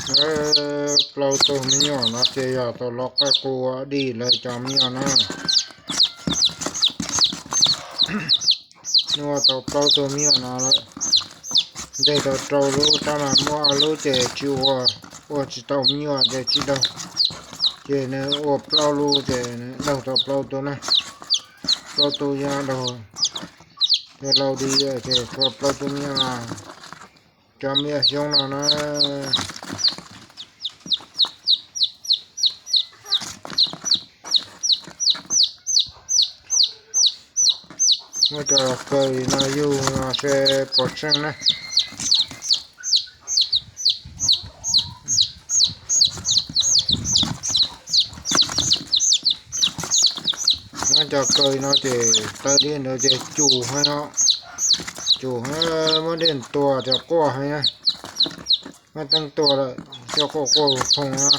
Plaub tug me nyuam no ces yog tau los qaj qus ua dij lawv cov me nyuam na. Nws ua tau plaub tug me nyuam no lawm. Nteg tau rau lub tab mas muaj ob lub ces tsis ua, ua tsis tau me nyuam ces tsis daug. Ces nws ua plaub lub ces nws daug tau plaub tug na. Plaub tug yog daug, yog laus di ces tshuav plaub tug me nyuam no. Cov me nyuam xyoob no na. Muab cov kaw li no yug no seb puas tsheej na. Muab cov kaw li no ces taw dej ntawd ces cum heev no, cum heev, muab dej ntuag ces quaj heev na. Muab teeb tuag lawm, coj quaj quaj phoo no.